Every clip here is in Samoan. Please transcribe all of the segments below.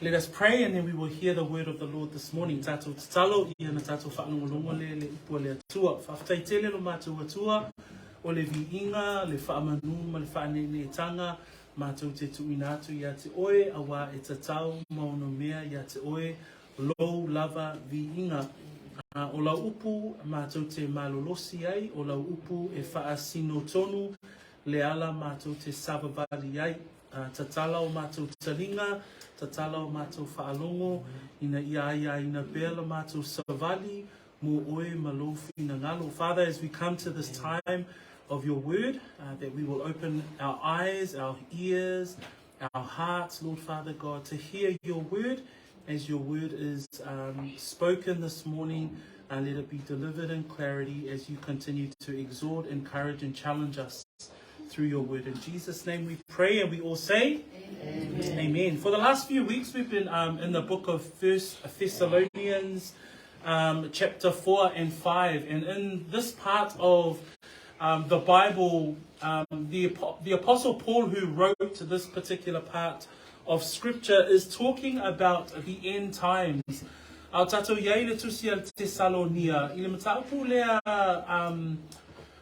Let us pray and then we will hear the word of the Lord this morning. Tātou tatalo i ana tātou whaalongolongo le le upu a le Atua. Whawhetai tele lo mātou Atua o le viiga, le whaamanu ma le whaaneeneetanga, mātou te tuuina atu ia te oe, auā e tatau ma ono mea ia te oe, lou lava viiga. A o lau upu mātou te malolosi ai, o lau upu e whaasino tonu le ala mātou te savavali ai. A tatala o mātou taringa, tatala o mātou whaalongo, ina ia aiaina pea la mātou savali mō oe ma lou finagalo. Father, as we come to this time of your word, that we will open our eyes, our ears, our hearts, Lord Father God, to hear your word as your word is spoken this morning. Let it be delivered in clarity as you continue to exhort, encourage, and challenge us through your word. In Jesus' name we pray, and we all say, Amen. Amen. For the last few weeks, we've been in the book of First Thessalonians, chapter 4 and 5. And in this part of the Bible, the Apostle Paul, who wrote this particular part of Scripture, is talking about the end times. A o tātou iai le tusi a Tesalonia, i le mataupu lea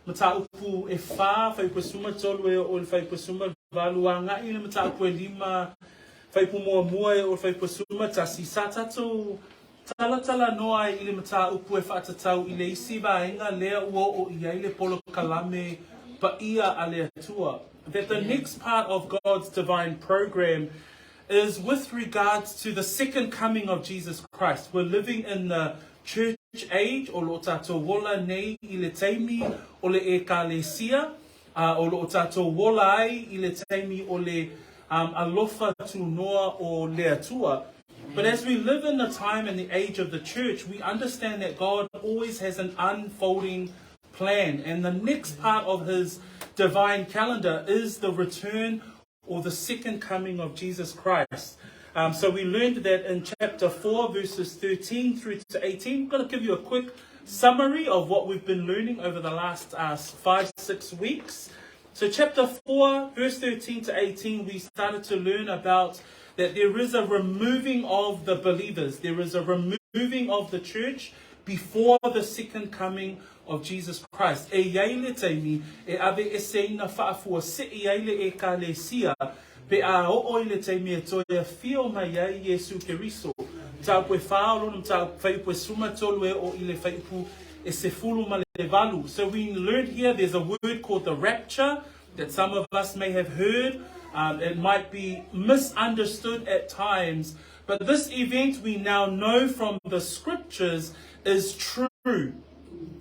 mataupu e whā, whaipu e suma tolu e o le whaipu e suma valu a ngai i le mataupu e lima, whaipu mua mua e o le whaipu e suma tasi. Sa tātou talatala noa ai i le mataupu e whaatatau i le isi vaenga lea ua o i ai le polokalame paia a le Atua. That the next part of God's divine program is with regards to the second coming of Jesus Christ. We're living in the church age, o lo o tātou ola nei i le taimi o le ekalesia, a o lo o tātou ola ai i le taimi o le alofa tunoa o le Atua. But as we live in the time and the age of the church, we understand that God always has an unfolding plan. And the next part of his divine calendar is the return or the second coming of Jesus Christ. So we learned that in chapter 4, verses 13 through to 18. I'm going to give you a quick summary of what we've been learning over the last 5-6 weeks. So chapter 4, verse 13 to 18, we started to learn about that there is a removing of the believers. There is a removing of the church before the second coming of Jesus Christ. E iai le taimi e ave eseina whaafua se i ai le ekalesia pe a oo i le taimi e toe afio mai ai Iesu Keriso. Mataupu e whā o lona mataupu whaiupu e suma tolu e o i le whaiupu e sefulu ma le valu. So we learned here there's a word called the rapture that some of us may have heard. It might be misunderstood at times, but this event we now know from the scriptures is true.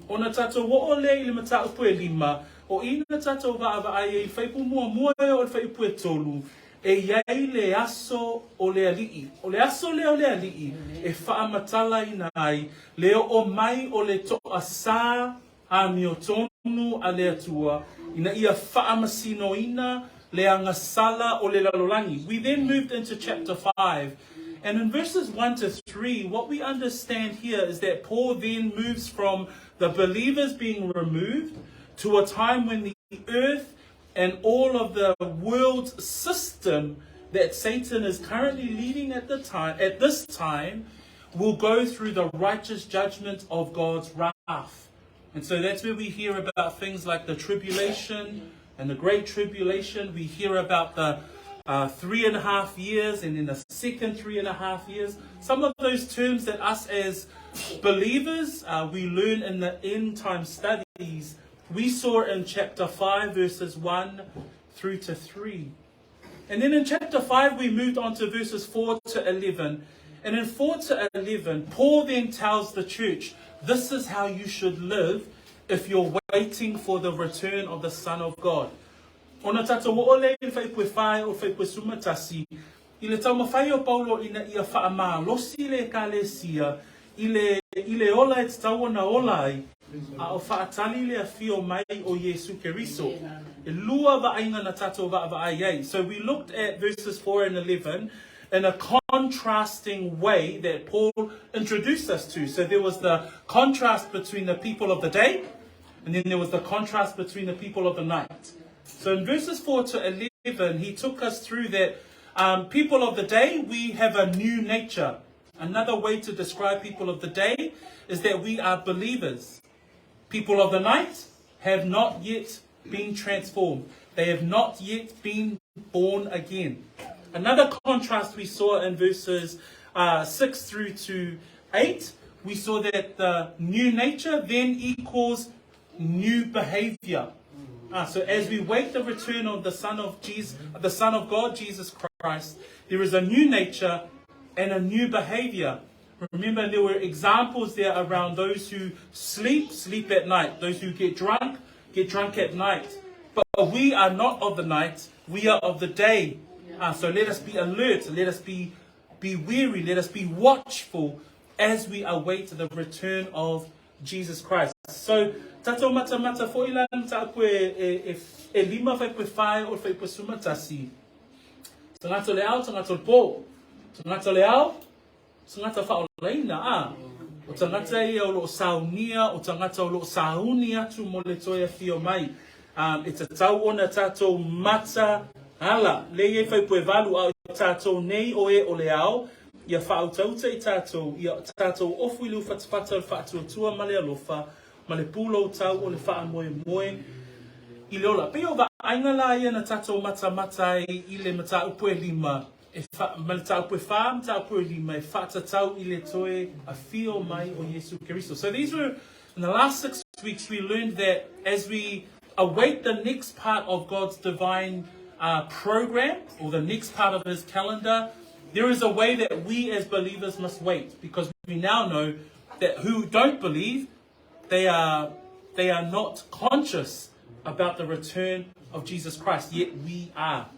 Ona tātou oo le i le mataupu e lima, o ina tātou vaavaai ai whaipu mua mua e o le whaipu e tolu, e iai le aso o le ali'i. O le aso lea o le ali'i, e whaamatala ina ai, le o mai o le toa sā a mio tonu a le Atua, ina ia whaamasino ina le agasala o le lalolagi. We then moved into chapter 5. And in verses 1 to 3, what we understand here is that Paul then moves from the believers being removed to a time when the earth and all of the world's system that Satan is currently leading at this time, will go through the righteous judgment of God's wrath. And so that's where we hear about things like the tribulation and the great tribulation. We hear about the 3.5 years and then the second 3.5 years. Some of those terms that us as believers, we learn in the end time studies, we saw in chapter 5, verses 1 through to 3. And then in chapter 5, we moved on to verses 4 to 11. And in 4 to 11, Paul then tells the church, this is how you should live if you're waiting for the return of the Son of God. Ona tātou o le i whaipu e whai o whaipu e sumatasi, i le taumawhai o Paulo ina ia whaamalosi le ekalesia, i le ola e te tau ona ola ai, a o whaatali le afio mai o Iesu Keriso. E lua vaaiga na tātou vaavaai ai. So we looked at verses 4 and 11 in a contrasting way that Paul introduced us to. So there was the contrast between the people of the day, and then there was the contrast between the people of the night. So in verses 4 to 11, he took us through that Um, people of the day, we have a new nature. Another way to describe people of the day is that we are believers. People of the night have not yet been transformed. They have not yet been born again. Another contrast we saw in verses uh, 6 through to 8, we saw that the new nature then equals new behavior. Uh, so as we wait the return of the Son of Jesus, the Son of God, Jesus Christ, there is a new nature and a new behavior. Remember, there were examples there around those who sleep, sleep at night. Those who get drunk, get drunk at night. But we are not of the night, we are of the day. Uh, so let us be alert, let us be, be weary, let us be watchful as we await the return of Jesus Christ. So, tatou matamata foi la mataupu e, e, e, e lima whaipu e whai o whaipu e sumatasi. Tagata o le ao, tagata o le pō. Tagata o le ao, tagata whaolaina, a. O tagata ia o loo saunia, o tagata o loo sauni atu mo le toe awhio mai. Um, e tatau ona tātou mata ala, le iai whaipu e valu a o tātou nei o e o le ao, ia whaautauta i tātou, ia tātou ofu i le uwhatawhata o le whaatuatua ma le alofa, ma le pūlou tau o le whaamoemoe i le ola. Pei o vaaiga la ia na tātou matamata ai i le mataupu e lima, e wha, ma le mataupu e whā, mataupu e lima, e whaatatau i le toe awhio mai o Iesu Keriso. So these were, in the last six weeks, we learned that as we await the next part of God's divine uh, program, or the next part of his calendar, there is a way that we as believers must wait, because we now know that who don't believe, they are, they are not conscious about the return of Jesus Christ, yet we are.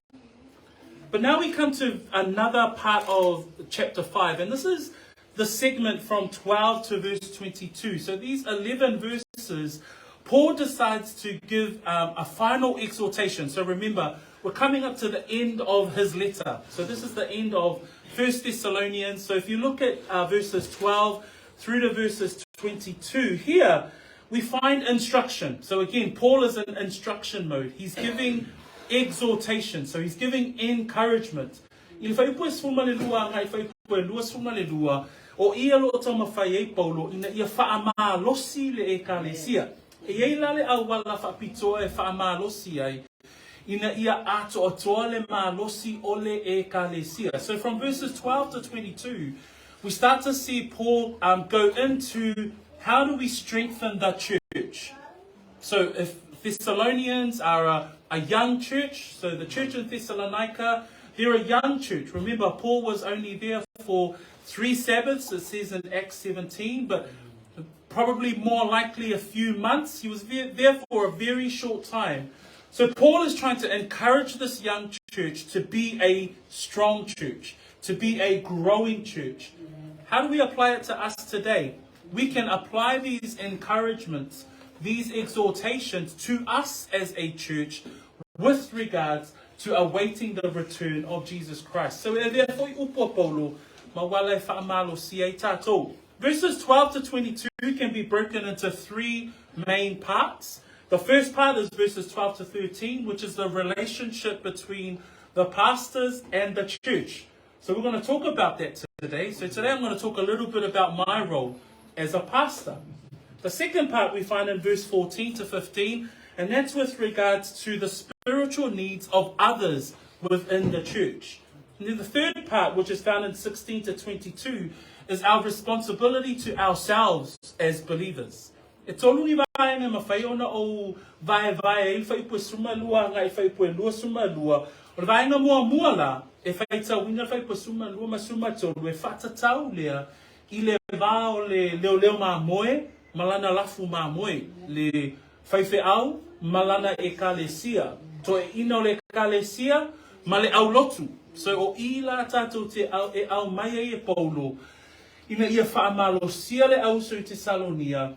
But now we come to another part of chapter 5, and this is the segment from 12 to verse 22. So these 11 verses, Paul decides to give um, a final exhortation. So remember, we're coming up to the end of his letter. So this is the end of First Thessalonians. So if you look at uh, verses 12 through to verses 22 here, we find instruction. So again, Paul is in instruction mode. He's giving exhortation. So he's giving encouragement. I le fuaiupu e 12 agai fuaiupu e 22, o ia lo o taumafai ai Paulo ina ia faamalosi le Ekalesia. E i ai la le auala faapitoa e faamalosi ai ina ia atoatoa le malosi o le Ekalesia. So from verses 12 to 22, we start to see Paul um, go into how do we strengthen the church. So if Thessalonians are a, a young church, so the church in Thessalonica, they're a young church. Remember, Paul was only there for three Sabbaths, it says in Acts 17, but probably more likely a few months. He was there for a very short time. So Paul is trying to encourage this young church to be a strong church, to be a growing church. How do we apply it to us today? We can apply these encouragements, these exhortations to us as a church with regards to awaiting the return of Jesus Christ. So e therefore upo Paulo, mawala e whaamalosi ai tātou. Verses 12 to 22 can be broken into three main parts. The first part is verses 12 to 13, which is the relationship between the pastors and the church. So we're going to talk about that today. So today I'm going to talk a little bit about my role as a pastor. The second part we find in verse 14 to 15, and that's with regards to the spiritual needs of others within the church. And then the third part, which is found in 16 to 22, is our responsibility to ourselves as believers. E tolu ni vaega e mawhai ona ou vaevae ai le fuaiupu e 12 agai fuaiupu e 22. O le vaega muamua la, e faitauina le fuaiupu e 12 ma 13 e faatatau lea i le va o le leoleo mamoe ma lana lafu mamoe, le faifeau ma lana ekalesia, toeaina o le ekalesia ma le aulotu. So o i la tatou te au e aumai ai e Paulo ina ia faamalosia le auso i Tesalonia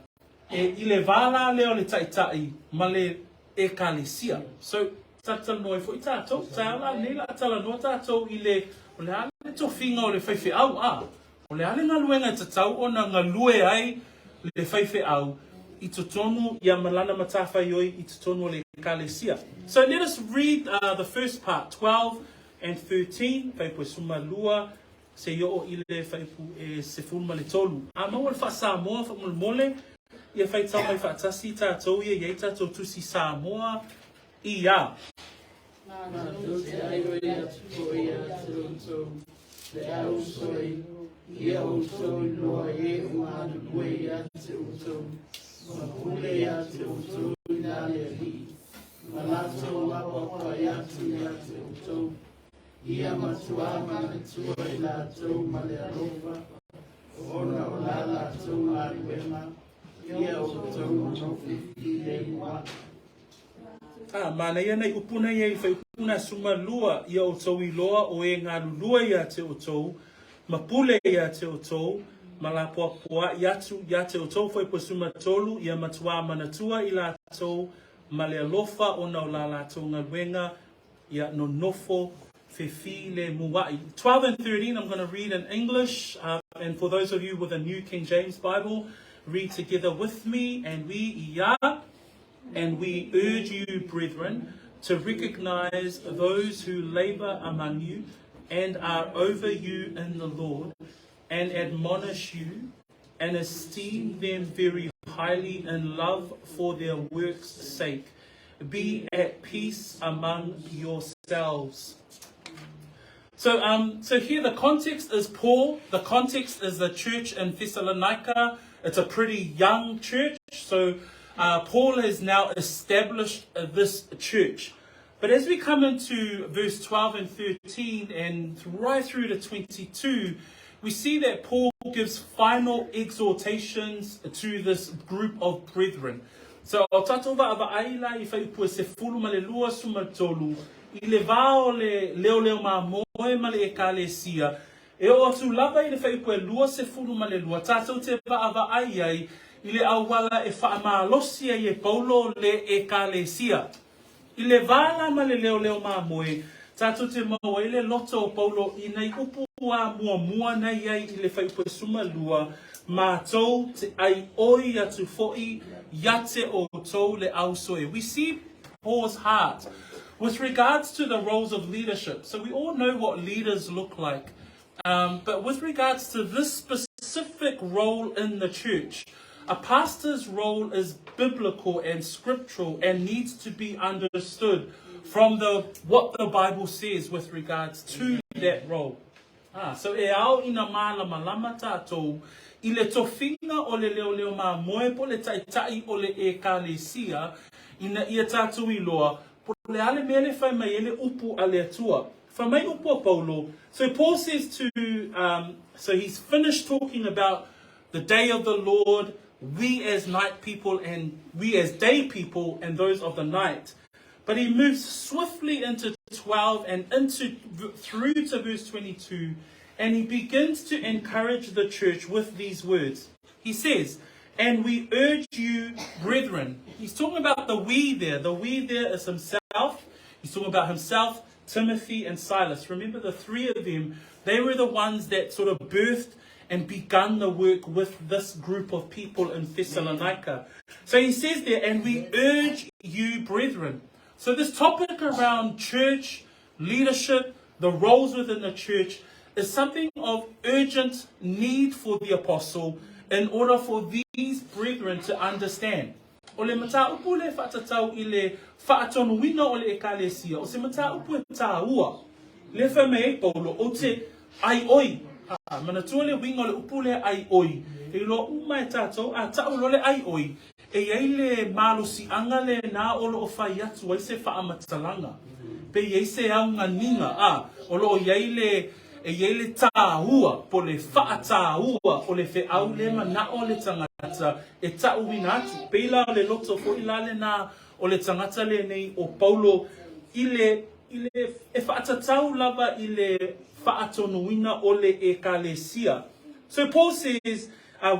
e i le va la lea o le taitai ma le ekalesia. So talatalanoa ai foi tatou, taeao la nei la talanoa tatou i le o le a le tofiga o le faifeau a o le a le galuega e tatau ona galue ai le faifeau i totonu ia ma lana matafaioi i totonu o le ekalesia. So let us read uh, the first part, 12 and 13, Fuaiupu e 12 seia oo i le fuaiupu e 13. A maua le faa-Samoa faamolemole, ia faitau mai faatasi tatou ia i ai tatou Tusi Samoa ia. Matou te aioi atu foi ia te outou, le au soe, ia outou iloa e o galulue ia te outou, ma pule ia te outou i na le Alii, ma latou apoapoai atu ia te outou. Ia matuā manatua i latou ma le alofa, ona o la latou galuega, ia outou nonofo filemu ai. A, manaia nai upu nei e i fuaiupu na 12, ia outou iloa o e galulue ia te outou, ma pule ia te outou, ma lapoapoaʻi atu ia te outou fuaiupu 13, ia matuā manatua i latou ma le alofa ona o la latou galuega, ia nonofo fefilemuaʻi. 12 and 13 I'm going to read in English, and for those of you with a New King James Bible, read together with me, and we, ia, and we urge you, brethren, to recognize those who labor among you and are over you in the Lord, and admonish you, and esteem them very highly in love for their work's sake. Be at peace among yourselves. So, so here the context is Paul. The context is the church in Thessalonica. It's a pretty young church. So Paul has now established this church. But as we come into verse 12 and 13 and right through to 22, we see that Paul gives final exhortations to this group of brethren. So, o tatou vaavaai la i fuaiupu e 12 13, i le va o le leoleo mamoe ma le ekalesia, e oo atu lava i le fuaiupu e 22, tatou te vaavaai ai i le auala e faamalosi ai e Paulo le ekalesia. I le va la ma le leoleo mamoe, tatou te maua ai le loto o Paulo i nai upu a muamua na i ai i le fuaiupu e 12, Matou te aioi atu foi ia te outou le au soe. We see Paul's heart with regards to the roles of leadership. So we all know what leaders look like. But with regards to this specific role in the church, a pastor's role is biblical and scriptural and needs to be understood from the what the Bible says with regards to that role. Ah, so e ao ina mālamalama tātou i le tofiga o le leoleo mamoe po le ta'ita'i o le Ekalesia ina ia tātou iloa po o le a le mea le fai mai ai le upu a le Atua. Fai mai upu a Paulo, so Paul says to, so he's finished talking about the day of the Lord, we as night people and we as day people and those of the night. But he moves swiftly into 12 and into through to verse 22 and he begins to encourage the church with these words. He says, And we urge you, brethren. He's talking about the we there. The we there is himself. He's talking about himself, Timothy, and Silas. Remember the three of them, they were the ones that sort of birthed and begun the work with this group of people in Thessalonica. So he says there, and we urge you, brethren. So this topic around church, leadership, the roles within the church, is something of urgent need for the apostle in order for these brethren to understand. O le mataupu le faatatau i le faatonuina o le ekalesia, o se mataupu e tāua. Le fai mai ai Paulo, ou te aioi. Ha, manatua le uiga o le upu lea aioi. E iloa uma e tatou, a ta'u loa le aioi, e i ai le malosi'aga lenā o loo fai atu ai se faamatalaga. Pe i ai se auganiga, a, o loo i ai le, e i ai le tāua, po o le faatāua o le feau le mana'o o le tagata e ta'uina atu. Pei la o le loto foi la lenā o le tagata lenei o Paulo i le, i le, e faatatau lava i le faatonuina o le ekalesia. So Paul says,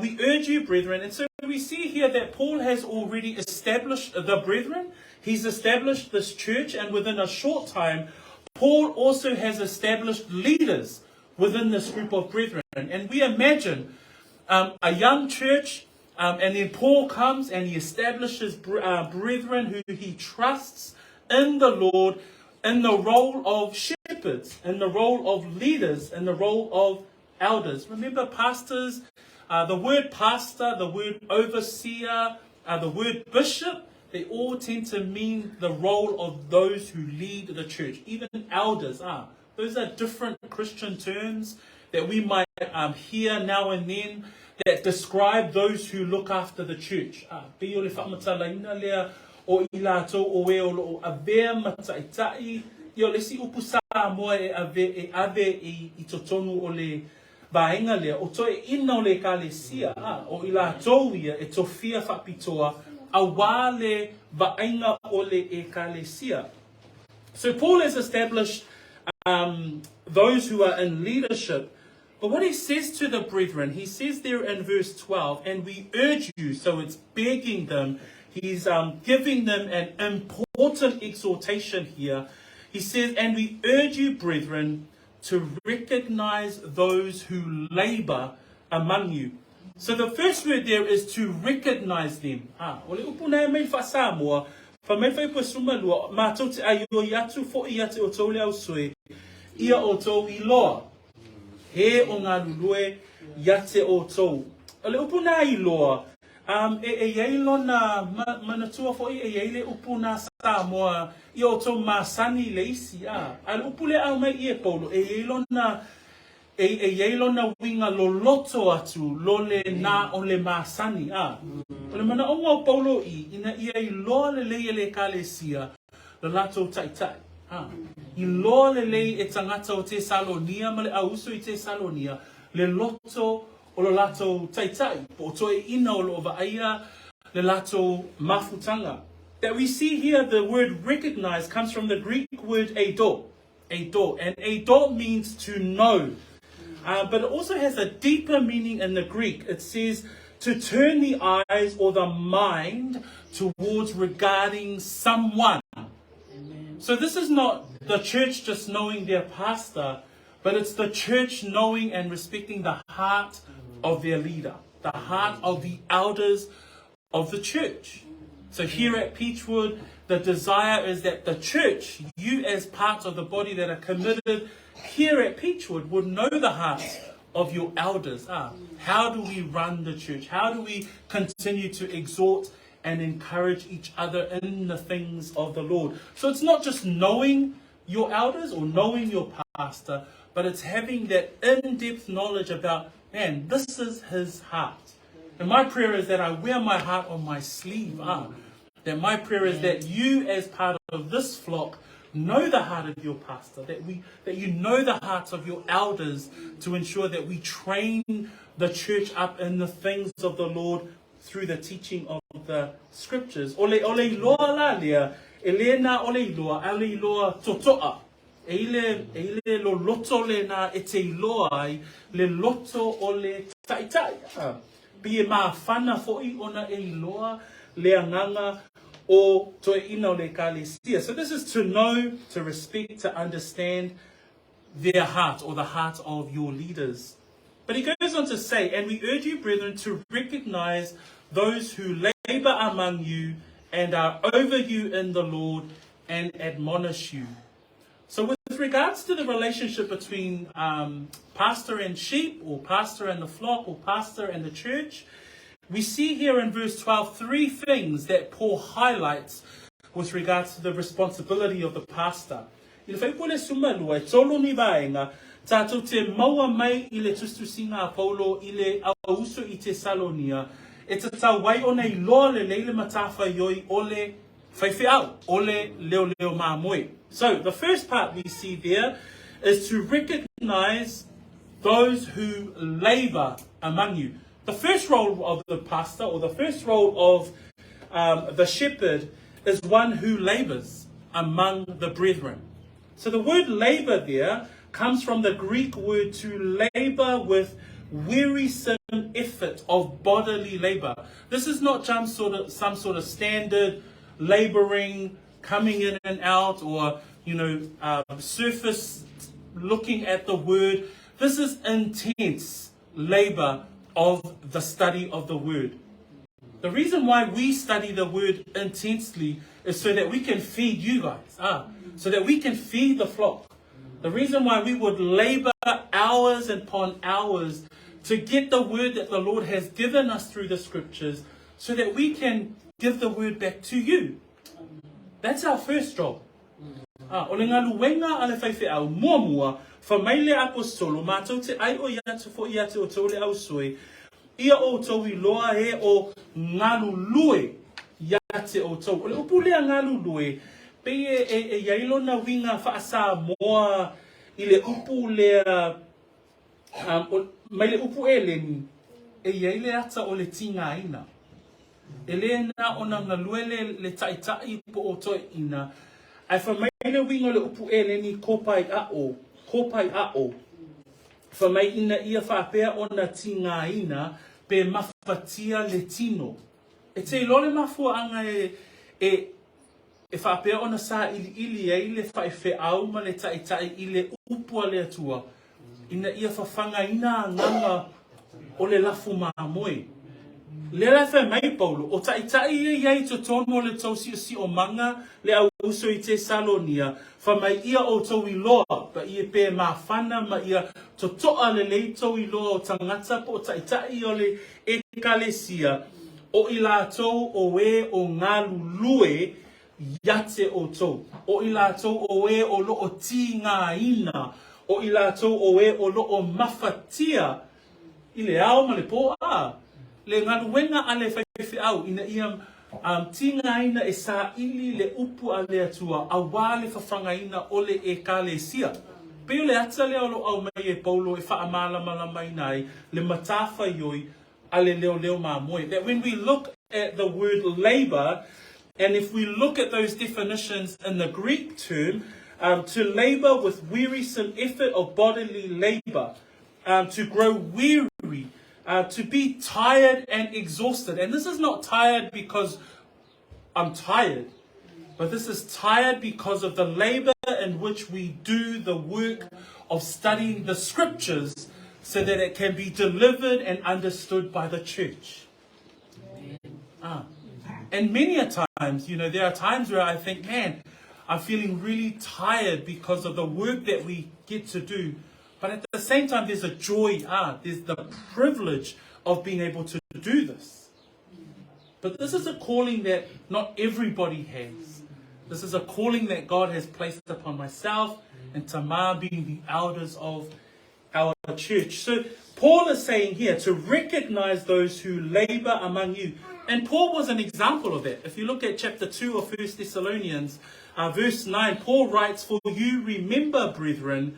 we urge you, brethren, and so we see here that Paul has already established the brethren. He's established this church, and within a short time, Paul also has established leaders within this group of brethren. And we imagine a young church, and then Paul comes and he establishes brethren who he trusts in the Lord. in the role of shepherds, in the role of leaders, in the role of elders. Remember, pastors, uh, the word pastor, the word overseer, uh, the word bishop, they all tend to mean the role of those who lead the church. Even elders are. Those are different Christian terms that we might um, hear now and then that describe those who look after the church. Ah, pei o le faamatalaina lea o i latou o e o lo o avea ma taitai, ia o le isi upu Samoa e ave, e ave i, i totonu o le vaega lea, o toeaiina o le Ekalesia, ā, o i latou ia e tofia faapitoa auā le vaaiga o le Ekalesia. So Paul has established um, those who are in leadership. But what he says to the brethren, he says there in verse 12, and we urge you, so it's begging them, he's um, giving them an important exhortation here. He says, and we urge you, brethren, to recognize those who labor among you. So the first word there is to recognize them. Ah, o le upu na e mai wha-Samoa, fa mai fai pua suma lua, mātou te ai o i atu fo i atu o tau le au sui, ia o tau i loa. He o ngā lulue ia te o tou. O le upu nā i loa, um, e, e iai lona ma, manatua foʻi e iai le upu nā Samoa ia o tou masani le isi, a, a le upu le au mai i e Paulo, e iai lona e, e iai lona uiga loloto atu lo le nā o le masani, a. O le manaʻoga o Paulo i, ina ia iloa lelei e le Ekalesia lo latou taitai, a. Iloa lelei e tagata o Tesalonia ma le auuso i Tesalonia le loto o lo latou taitai, po o toeaiina o lo o vaaia le latou mafutaga. That we see here the word recognize comes from the Greek word eido, eido, and eido means to know. Uh, but it also has a deeper meaning in the Greek. It says to turn the eyes or the mind towards regarding someone. So this is not the church just knowing their pastor, but it's the church knowing and respecting the heart of their leader, the heart of the elders of the church. So here at Peachwood, the desire is that the church, you as part of the body that are committed here at Peachwood, would know the hearts of your elders. Ah, how do we run the church? How do we continue to exhort and encourage each other in the things of the Lord? So it's not just knowing your elders or knowing your pastor, but it's having that in-depth knowledge about, man, this is his heart. And my prayer is that I wear my heart on my sleeve. Ah, that my prayer is that you, as part of this flock, know the heart of your pastor, that we that you know the hearts of your elders to ensure that we train the church up in the things of the Lord through the teaching of the scriptures. O le, o le iloa la lea, e le nā o le iloa, a le iloa totoa. E i le, e i le loloto le nā e te iloa ai, le loto o le taitai. Ah. Pi e mafana foʻi ona e iloa le agaga o toeaiina o le Ekalesia. So this is to know, to respect, to understand their heart or the heart of your leaders. But he goes on to say, and we urge you, brethren, to recognize those who labor among you and are over you in the Lord and admonish you. So with regards to the relationship between um, pastor and sheep, or pastor and the flock, or pastor and the church, we see here in verse 12 three things that Paul highlights with regards to the responsibility of the pastor. I le whaipole sumalua, e tolu ni vaega, tātou te maua mai i le tusitusiga a Paulo i le auuso i Tesalonia, e tatau ai ona iloa lelei le matawhaioi o le faifeau, o le leoleo māmoe. So, the first part we see there is to recognize those who labor among you. The first role of the pastor or the first role of um, the shepherd is one who labors among the brethren. So the word labor there comes from the Greek word to labor with wearisome effort of bodily labor. This is not some sort of, some sort of standard laboring, coming in and out, or, you know, um, surface looking at the word. This is intense labor of the study of the word. The reason why we study the word intensely is so that we can feed you guys, ah, so that we can feed the flock. The reason why we would labor hours upon hours to get the word that the Lord has given us through the scriptures so that we can give the word back to you. That's our first job. Ah, o le galuega a le faifeau, muamua, fa mai le apositolo, matou te ʻai oi atu foʻi ia te outou le ausoe, ia outou iloa e o galulue ia te outou. O le upu lea galulue, pei e, e, e iai lona uiga faa-Samoa i le upu lea, um, o, mai le upu Eleni, e iai le ata o le tigaina. E le na ona galue le, le taʻitaʻi po o toeʻina, ae fai mai le uiga o le upu Eleni kopai aʻo, kopai aʻo. Fai mai ina ia faapea ona tigaina pe mafatia le tino. E te iloa le mafuaaga e, e, e faapea ona sailiili ai le faifeau ma le taʻitaʻi i le upu a le Atua ina ia fafagaina agaga o le lafu mamoe. Lea la e fai mai Paulo, o taʻitaʻi ia i ai i totonu o le tou siosiomaga le au uso i Tesalonia, fai mai ia outou iloa, pa ia pe mafana ma ia totoa lelei tou iloa o tagata po o taʻitaʻi o le ekalesia, o i latou o e o galulue ia te outou, o i latou o e o loo tigaina, o i latou o e o loo mafatia i le ao ma le po, a le galuega a le faifeau ina ia um, tigaina e saili le upu a le Atua auā le fafagaina o le ekalesia. Pei o le ata lea o lo aumai e Paulo e faamalamalamaina ai le matafaioi a le leoleo mamoe. That when we look at the word labor, and if we look at those definitions in the Greek term, um, to labor with wearisome effort of bodily labor, um, to grow weary, uh, to be tired and exhausted. And this is not tired because I'm tired, but this is tired because of the labor in which we do the work of studying the scriptures so that it can be delivered and understood by the church. Ah. And many a times, you know, there are times where I think, man, I'm feeling really tired because of the work that we get to do. But at the same time, there's a joy, ah, there's the privilege of being able to do this. But this is a calling that not everybody has. This is a calling that God has placed upon myself and Tamar being the elders of our church. So Paul is saying here to recognize those who labor among you. And Paul was an example of that. If you look at chapter 2 of 1 Thessalonians, uh, verse 9, Paul writes, For you remember, brethren,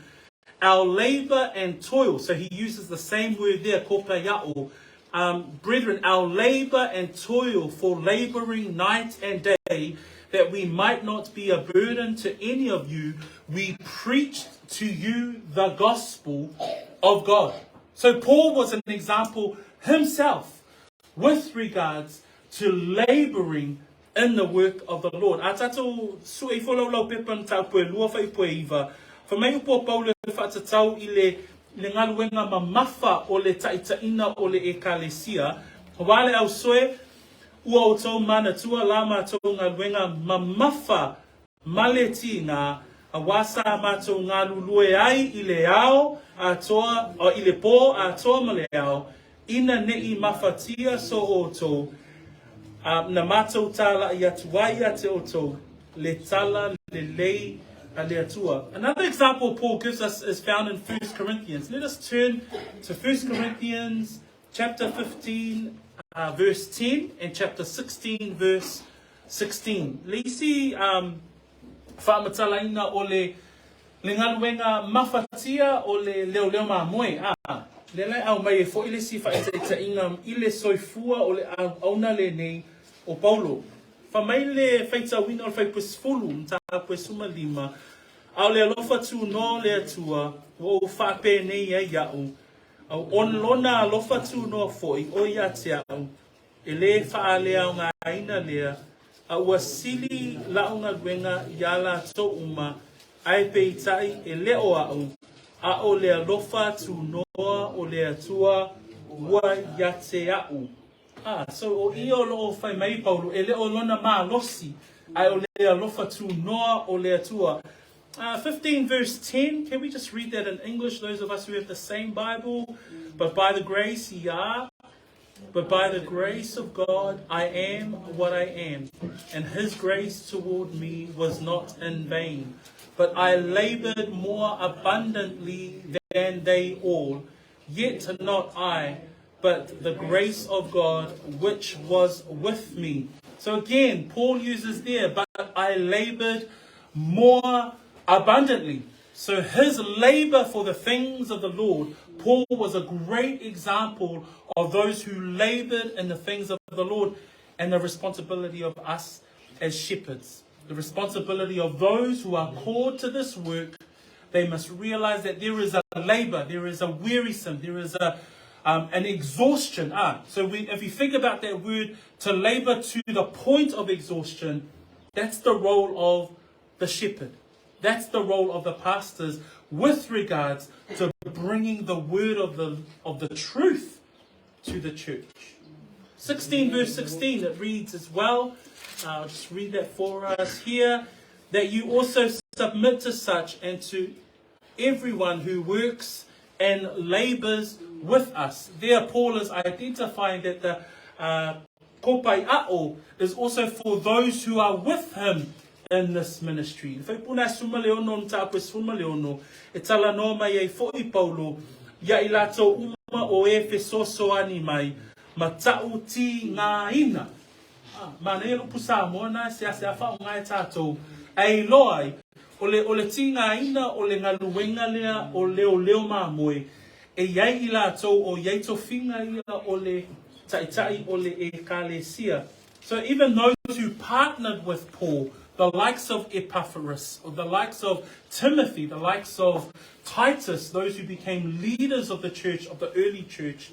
our labor and toil. So he uses the same word there, kopayao. Um, brethren, our labor and toil for laboring night and day, that we might not be a burden to any of you, we preached to you the gospel of God. So Paul was an example himself with regards to laboring in the work of the Lord. A tatou sue ifo lau lau pepa mataupu e lua fuaiupu e iva, fai mai upu o Paulo e faatatau i le le galuega mamafa o le taʻitaʻina o le Ekalesia, Auā le ausoe, ua outou manatua la matou galuega mamafa ma le tiga, auā sa matou galulue ai i le ao atoa, i le pō atoa ma le ao, ina neʻi mafatia so outou, a na matou tālaʻi atu ai ia te outou le tala lelei a le Atua. Another example Paul gives us is found in 1 Corinthians. Let us turn to 1 Corinthians chapter 15 uh, verse 10 and chapter 16 verse 16. Le isi um, faamatalaina o le Le galuega mafatia o le leoleo mamoe, a, lea la e aumai ai foi le isi faaitaitaiga i le soifua o le auauna lenei o Paulo. Fa mai le faitauina o le fuaiupu e 10, mataupu e 15, A o le alofa tunoa o le Atua ua ou faapenei ai iaʻu, a o lona alofa tunoa foi o ia te aʻu, E lē faaleaogaina lea, a ua sili laʻu galuega iā lātou uma, ae peitai e le o aʻu, a o le alofa tunoa o le Atua ua ia te aʻu. Ah, so o ia o loo fai mai Paulo, e le o lona malosi, ae o le alofa tunoa o le Atua. 15 verse 10, can we just read that in English, those of us who have the same Bible? But by the grace, yeah. But by the grace of God, I am what I am, and his grace toward me was not in vain. But I labored more abundantly than they all, yet not I, but the grace of God which was with me. So again, Paul uses there, but I labored more abundantly. So his labor for the things of the Lord, Paul was a great example of those who labored in the things of the Lord and the responsibility of us as shepherds. The responsibility of those who are called to this work, they must realize that there is a labor, there is a wearisome, there is a an exhaustion. Ah, so we, if you think about that word, to labor to the point of exhaustion, that's the role of the shepherd. That's the role of the pastors with regards to bringing the word of the, of the truth to the church. 16 verse 16, it reads as well. Uh, I'll just read that for us here. That you also submit to such and to everyone who works and labors with us. There, Paul is identifying that the uh, kopai'ao is also for those who are with him in this ministry. Le faipuna e suma le ono, mta e suma le ono, e tala noa mai ai fo'i Paulo, ia i latou uma o e fesoasoani mai, ma ta'u tigaina. Ah, manaia le upu Samoa na e seasea faaaoga e tatou, ae iloa ai, o le, o le tigaina o le galuega lea o leoleo mamoe, e i ai i latou o i ai tofiga ia o le ta'ita'i o le Ekalesia. So even those who partnered with Paul, the likes of Epaphras, or the likes of Timothy, the likes of Titus, those who became leaders of the church, of the early church,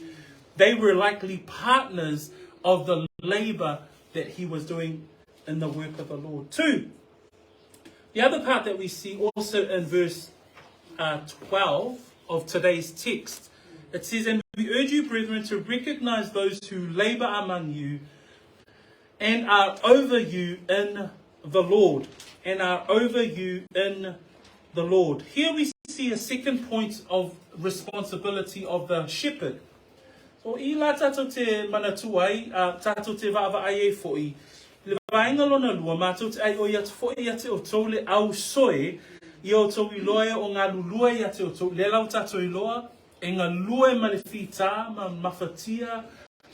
they were likely partners of the labor that he was doing in the work of the Lord. Two, the other part that we see also in verse uh, 12 of today's text, it says, And we urge you, brethren, to recognize those who labor among you and are over you in the Lord. And are over you in the Lord. Here we see a second point of responsibility of the shepherd. So i la tātou te manatu ai, a tātou te vaavaai ai fo'i, le vaenga lona lua, mātou te ai o ia te fo'i ia te o tou le au soe, i o tou iloa e o ngā lulua ia te o tou, le lau tātou iloa, e ngā lua e ma le whitā, ma mawhatia,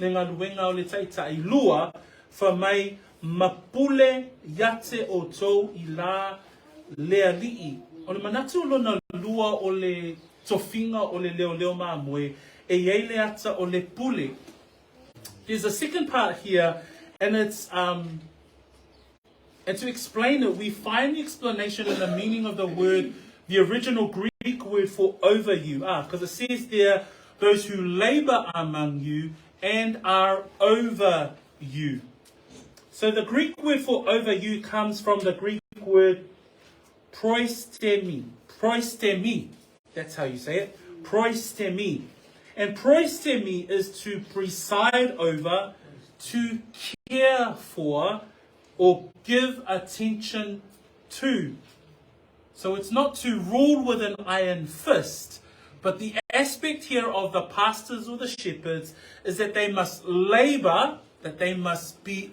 le galuega o le Taitai, lua, fa mai ma pule ia te outou i la le Alii. O le manatu lona lua o le tofiga o le leoleo mamoe, e i ai le ata o le pule. There's a second part here, and it's um, and to explain it, we find the explanation in the meaning of the word, the original Greek word for over you. Ah, because it says there, those who labor among you and are over you. So the Greek word for over you comes from the Greek word proistemi. Proistemi. That's how you say it. Proistemi. And proistemi is to preside over, to care for, or give attention to. So it's not to rule with an iron fist, but the aspect here of the pastors or the shepherds is that they must labor, that they must be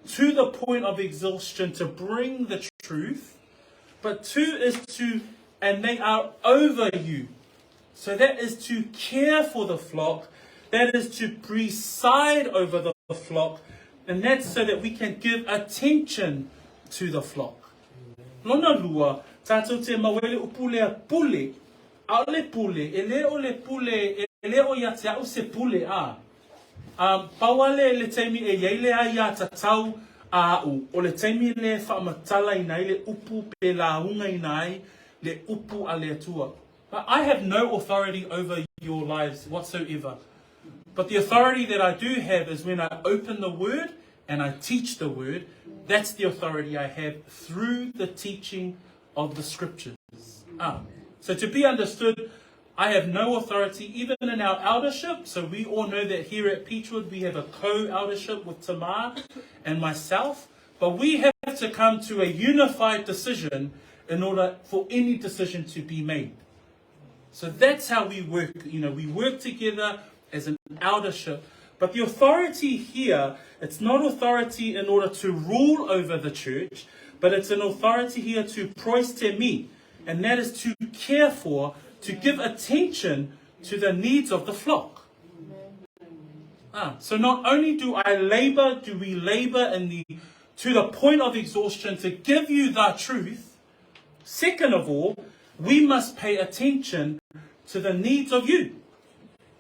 to the point of exhaustion to bring the truth. But two is to, and they are over you. So that is to care for the flock, that is to preside over the flock, and that's so that we can give attention to the flock. Lona lua, tātou te mawele upu lea pule, ʻaʻole pule, e le o le pule, e le o ia te a'u se pule a. Um, pau a le le taimi e iai le ai iā tatau a a'u, o le taimi le faamatalaina ai le upu pe laugaina ai le upu a le Atua. But I have no authority over your lives whatsoever. But the authority that I do have is when I open the word and I teach the word, that's the authority I have through the teaching of the scriptures. Ah, so to be understood, I have no authority even in our eldership. So we all know that here at Peachwood we have a co-eldership with Tamar and myself. But we have to come to a unified decision in order for any decision to be made. So that's how we work. You know, we work together as an eldership. But the authority here, it's not authority in order to rule over the church, but it's an authority here to proistemi, and that is to care for, to give attention to the needs of the flock. Ah, so not only do I labor, do we labor in the to the point of exhaustion to give you the truth, second of all, we must pay attention to the needs of you.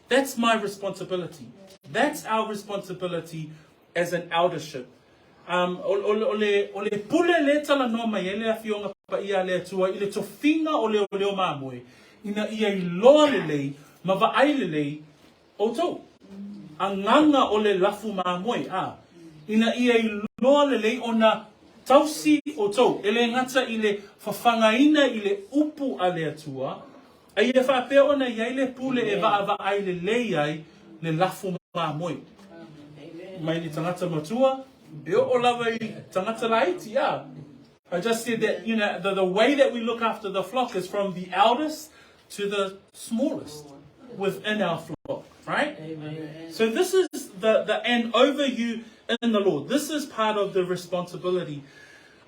That's my responsibility. That's our responsibility as an eldership. Um, o, o, o, le, o le pule le tala noa mai ai le afioga paia a le Atua i le tofiga o leoleo mamoe, ina ia iloa lelei ma vaai lelei outou. Agaga o le lafu mamoe, a, ina ia iloa lelei ona tausi outou, e le gata i le fafagaina i le upu a le Atua, A ia faapea ona i ai le pule e vaavaai lelei ai le lafu mamoe. Mai le tagata matua, e oo lava i tagata laiti, a. I just said that, you know, the, the way that we look after the flock is from the eldest to the smallest within our flock, right? Amen. So this is the, the and over you in the Lord. This is part of the responsibility.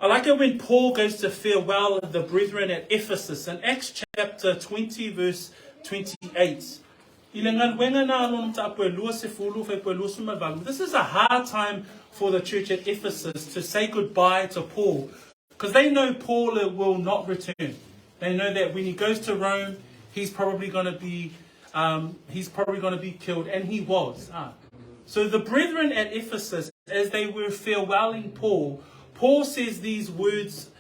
I like it when Paul goes to farewell the brethren at Ephesus in Acts chapter 20 verse 28. This is a hard time for the church at Ephesus to say goodbye to Paul because they know Paul will not return. They know that when he goes to Rome, he's probably going to be um, he's probably going to be killed, and he was. Ah. So the brethren at Ephesus, as they were farewelling Paul, Paul says these words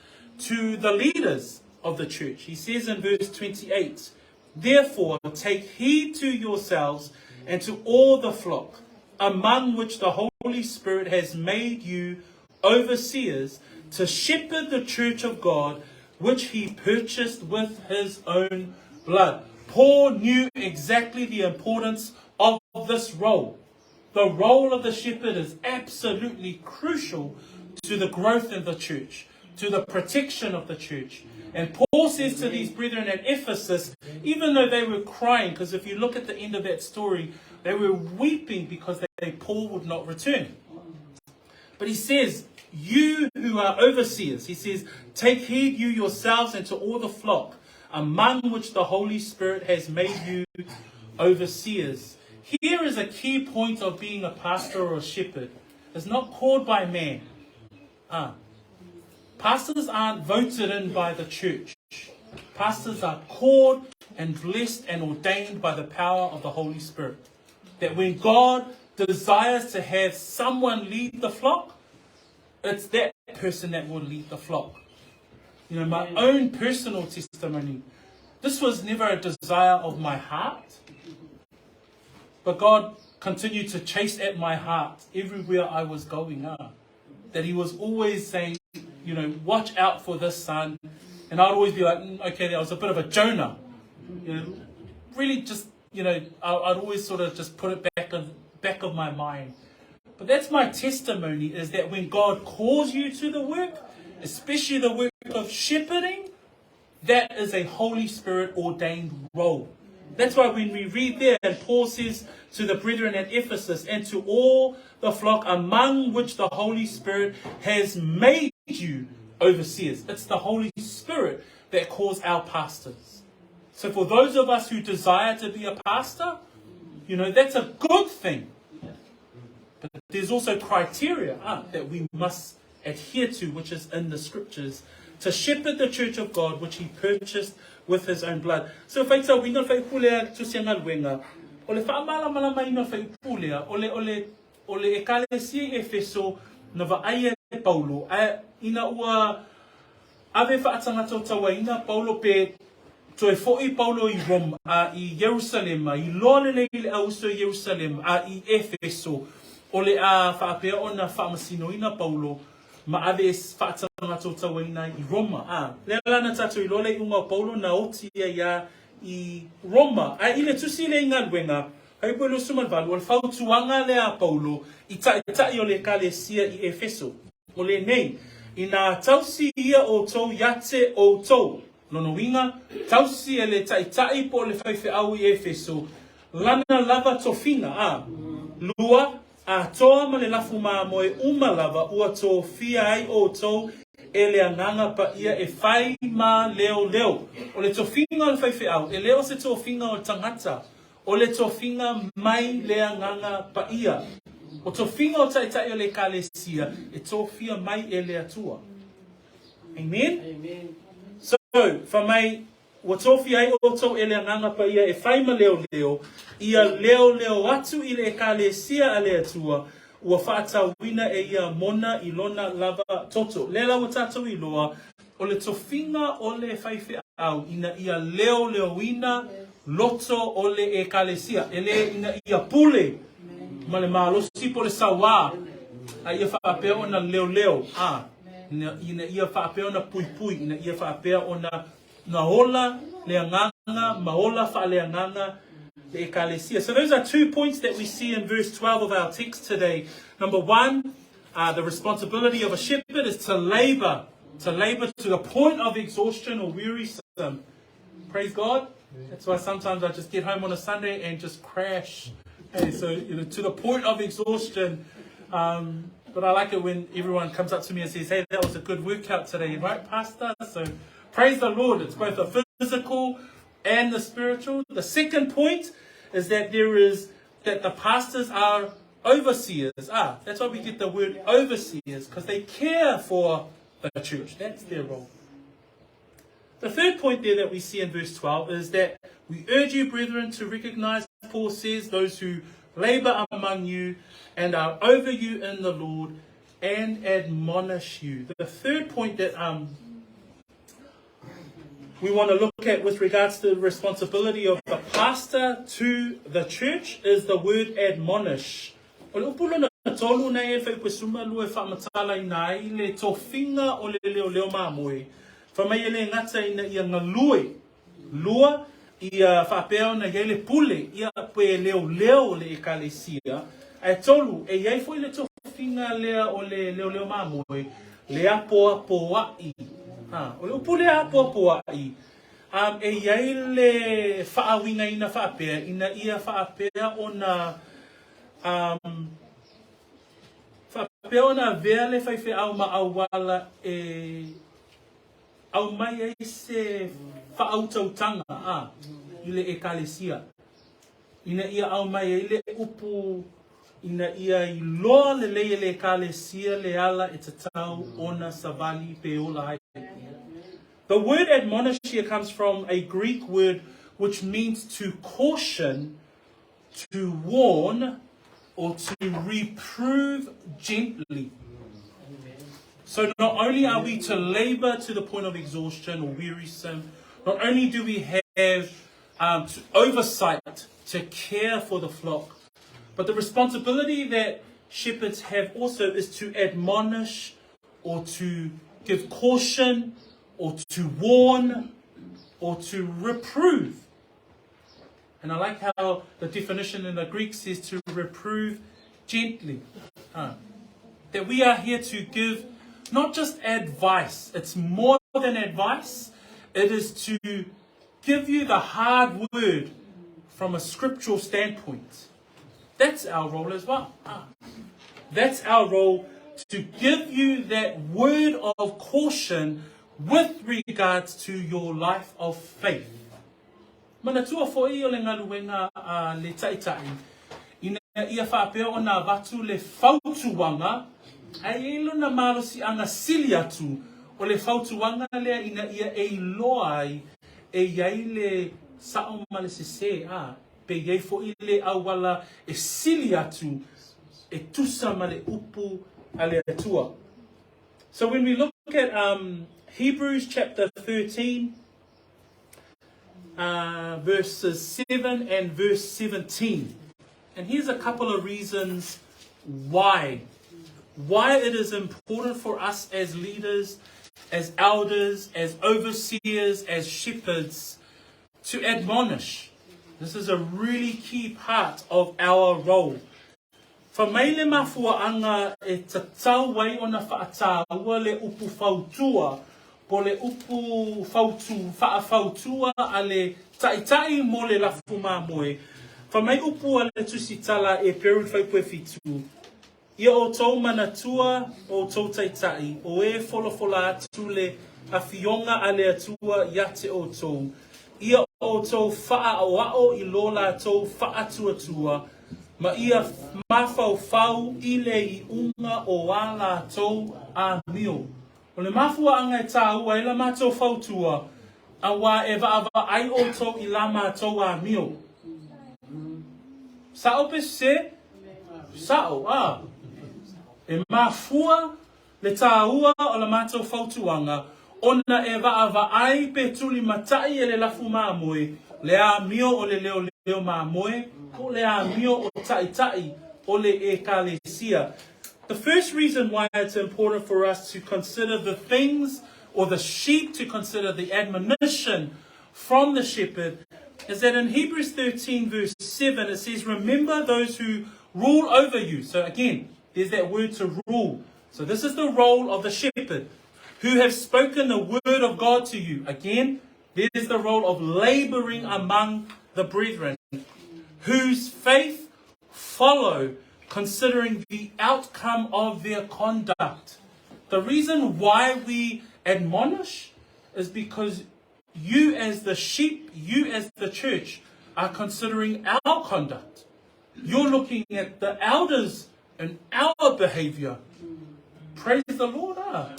to the leaders of the church. He says in verse 28, Therefore, take heed to yourselves and to all the flock, among which the Holy Spirit has made you overseers, to shepherd the church of God, which he purchased with his own blood. Paul knew exactly the importance of this role. The role of the shepherd is absolutely crucial to the growth of the church, to the protection of the church. And Paul says to these brethren at Ephesus, even though they were crying, because if you look at the end of that story, they were weeping because they, Paul would not return. But he says, You who are overseers, he says, take heed you yourselves and to all the flock, among which the Holy Spirit has made you overseers. Here is a key point of being a pastor or a shepherd. It's not called by man. Ah. Pastors aren't voted in by the church. Pastors are called and blessed and ordained by the power of the Holy Spirit. That when God desires to have someone lead the flock, it's that person that will lead the flock. You know, my own personal testimony. This was never a desire of my heart, but God continued to chase at my heart everywhere I was going. Ah. That He was always saying, you know, watch out for this son. And I'd always be like, mm, okay, that was a bit of a Jonah. You know, really just, you know, I'd always sort of just put it back of, back of my mind. But that's my testimony is that when God calls you to the work, especially the work of shepherding, that is a Holy Spirit ordained role. That's why when we read there, and Paul says to the brethren at Ephesus and to all the flock among which the Holy Spirit has made you overseers. It's the Holy Spirit that calls our pastors. So for those of us who desire to be a pastor, you know, that's a good thing. But there's also criteria uh, that we must adhere to, which is in the scriptures, to shepherd the church of God, which he purchased with his own blood. So whaita wina whaipulea tusianga luenga, o le whaamalamalama ina whaipulea, o le, o le, o le ekalesia i Efeso na vaai e Paulo, a ina ua ave faatagata o tauaina Paulo pe toe foʻi Paulo i Roma, a i Ierusalema, iloa lelei i le auso i Ierusalema, a i Efeso, o le a faapea ona faamasinoina Paulo ma ave e faatagata o tauaina ai i Roma. A, lea la na tatou iloa le iuga o Paulo na oti ai ia i Roma. Ae i le tusi lea i Galuega, Fuaiupu e 28, o le fautuaga lea a Paulo i taitai o le Ekalesia i Efeso, o lenei, Inā tausi ia outou ia te outou, lona uiga, tausi e le taitai po o le faifeau i Efeso, lana lava tofiga, a. Lua, atoa ma le lafu mamoe uma lava ua tofia ai outou e le Agaga Paia e fai ma leoleo. O le tofiga o le faifeau, e le o se tofiga o le tagata, o le tofiga mai le Agaga Paia. O tofiga o taitai o le Ekalesia, e tofia mai e le Atua. Amen? Amen. So, fai mai, Ua tofia ai outou e le Agaga Paia e fai ma leoleo, ia leoleo atu i le Ekalesia a le Atua, ua faatauina e ia mona i lona lava toto. Lea la ua tatou iloa, o le tofiga o le faifeau ina ia leoleoina loto o le Ekalesia, e le ina ia pule ma le malosi po o le sauā, a ia faapea ona leoleo, a, ina ia faapea ona puipui, ina ia faapea ona Na ola le agaga ma ola faaleagaga le ekalesia. So those are two points that we see in verse 12 of our text today. Number one, uh, the responsibility of a shepherd is to labor, to labor to the point of exhaustion or wearisome. Praise God. That's why sometimes I just get home on a Sunday and just crash. Hey, so you know, to the point of exhaustion. Um, but I like it when everyone comes up to me and says, "Hey, that was a good workout today, right, Pastor?" So praise the Lord. It's both the physical and the spiritual. The second point is that there is that the pastors are overseers. Ah, that's why we get the word overseers because they care for the church. That's their role. The third point there that we see in verse 12 is that we urge you, brethren, to recognize, Paul says, those who labor among you and are over you in the Lord and admonish you. The third point that um, we want to look at with regards to the responsibility of the pastor to the church is the word admonish. O le upu lona tolu nei e whaipesuma lua e whaamatala ina ai le tofiga o le leoleo mamoe. Fai mai e le gata ina ia galue, lua, ia faapea ona i ai le pule, ia pe leoleo le ekalesia, ae tolu, e i ai foi le tofiga lea o le leoleo mamoe, le apoapoa'i. Ha, o le upu lea apoapoa'i, um, e i ai le faauigaina faapea, ina ia faapea ona um, faapea ona avea le faifeau ma auala e aumai ai se faautautaga a i le ekalesia, ina ia aumai ai le upu ina ia iloa lelei e le ekalesia le ala e tatau ona savali pe ola ai. The word admonish here comes from a Greek word which means to caution, to warn, or to reprove gently. So not only are we to labor to the point of exhaustion or wearisome, not only do we have um, to oversight to care for the flock, but the responsibility that shepherds have also is to admonish or to give caution or to warn or to reprove. And I like how the definition in the Greek says to reprove gently. Huh. That we are here to give not just advice, it's more than advice, it is to give you the hard word from a scriptural standpoint. That's our role as well. Ah. That's our role to give you that word of caution with regards to your life of faith. Manatua foi o le galuega a le Taitai ina ia faapea ona avatu le fautuaga, ae i ai lona malosiaga sili atu o le fautuaga lea ina ia e iloa ai e i ai le sao ma le sesē, a, pe i ai foi le auala e sili atu e tusa ma le upu a le Atua. So when we look at um, Hebrews chapter 13, uh, verses 7 and verse 17. And here's a couple of reasons why. Why it is important for us as leaders, as elders, as overseers, as shepherds, To admonish. This is a really key part of our role. Fa mai le mafuaʻaga e tatau ai ona faʻatāua le upu fautua po le upu fautu, faʻafautua a le taʻitaʻi mo le lafu mamoe. Fa mai upu a le Tusitala e Peru Faipue 7, Ia ʻoutou manatua, ʻoutou taitaʻi, o e folafola atu le afioga a le Atua iā te ʻoutou, ia ʻoutou faaaʻoaʻo i lo lātou faatuatua, ma ia mafaufau i le iʻuga o ā lātou āmio. O le mafuaʻaga e tāua ai la mātou fautua, auā e vaʻavaʻai ʻoutou i la mātou āmio. Saʻo pe se? Saʻo, a. E mafua le tāua o la mātou fautuaga, ona e vaʻavaʻai pe tulimataʻi e le lafu mamoe, le āmio o le leoleo mamoe, po le āmio o taʻitaʻi o le ʻEkalesia. The first reason why it's important for us to consider the things or the sheep to consider the admonition from the shepherd is that in Hebrews 13 verse 7 it says, Remember those who rule over you. So again, there's that word to rule. So this is the role of the shepherd who have spoken the word of God to you. Again, there's the role of laboring among the brethren whose faith follow considering the outcome of their conduct. The reason why we admonish is because you as the sheep, you as the church, are considering our conduct. You're looking at the elders and our behavior. Praise the Lord. Ah.